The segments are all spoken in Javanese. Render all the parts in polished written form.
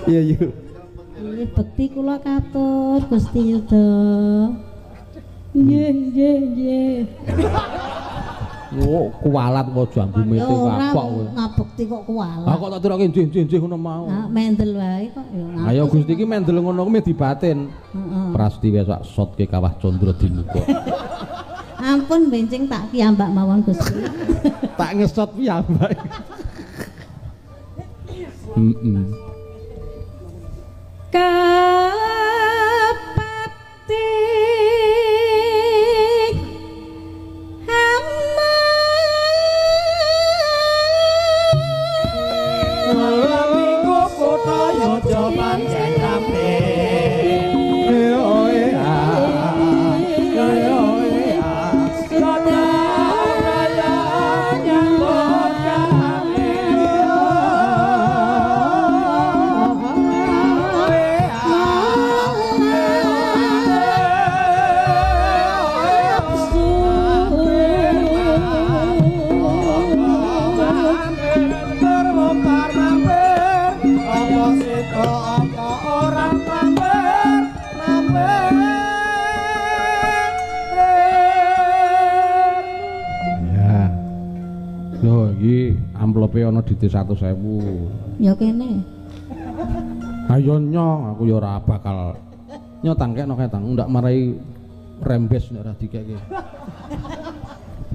Iya yu. Nggih bekti kula katur Gusti Yuda. Nggih nggih nggih. Oh, kualat wae jambu mete kapok kowe. Ngabekti kok kualat. Lah kok tak tiroke nggih nggih nggih ngono mau. Ha mendel wae kok ya. Ayo Gusti iki mendel ngono kuwi dibatin. Heeh. Prastiwa sak sotke kawah Candra Dimuka. Ampun bencing tak piyambak mawon Gusti. Tak ngesot piyambak. Heeh. Kepati amplope ana dite 100.000. Ya kene. Ayo nyo, aku ya ora bakal nyo tangkekno kae tang ndak marai rembes nek ora dikeke.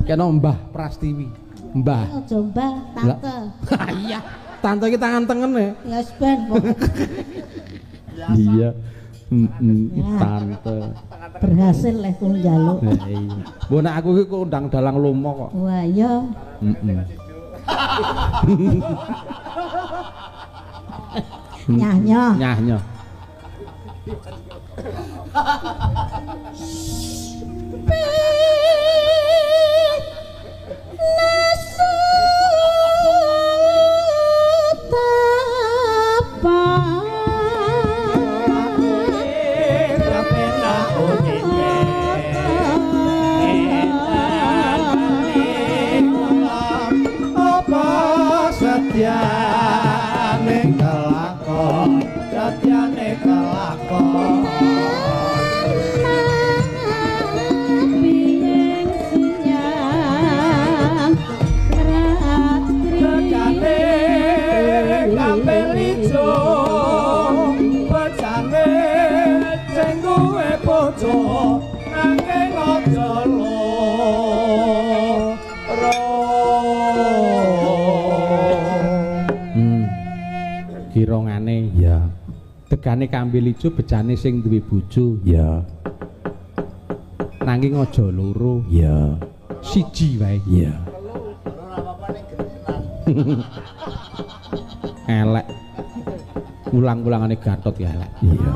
Kena Mbah Prastiwi. Mbah. Aja Mbah, tante. Iya, tante iki tangan tengene. Ya wis ben. Iya. Tante. Berhasil leh ku njaluk. Lah iya. Mbok nek aku iki kondang dalang lomo kok. Wah iya. Heeh. Nyah nyoh. Nyah nyoh. Satyane kelakon, satyane kelakon. Biyeng siang ratri tegane kampel ijo pecane sing duwe bojo nanging aja loro. Kirongane ya tegane kambil ijo bejane sing duwe bojo ya nanging aja loro ya siji wae ya elek ulang-ulangane Gatot ya elek iya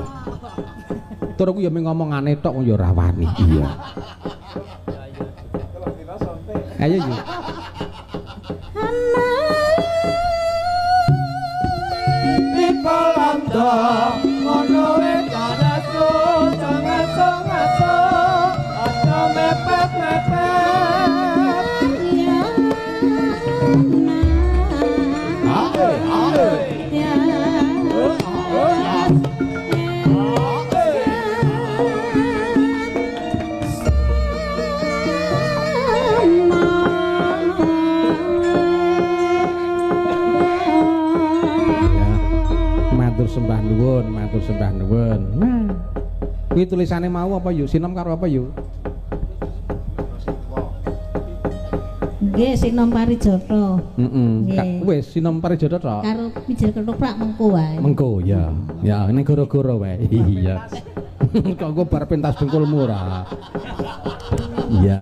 tur aku ya mung ngomongane tok ya ora wani iya ayo yo. Ngono wetan asu, ngaso ngaso, aja mepet mepet. Ae ae. Matur sembah nuwun, matur sembah nuwun. Nah, kuwi tulisane mau apa yu? Sinom karo apa yu? Nggih, Sinom Parijata. Heeh. Wis Sinom Parijata tok. Karo mijil ketoprak mengko wae. Mengko ya. Ya, ning goro-goro wae. Iya. Kok engko bar pentas dengkulmu ora. Iya.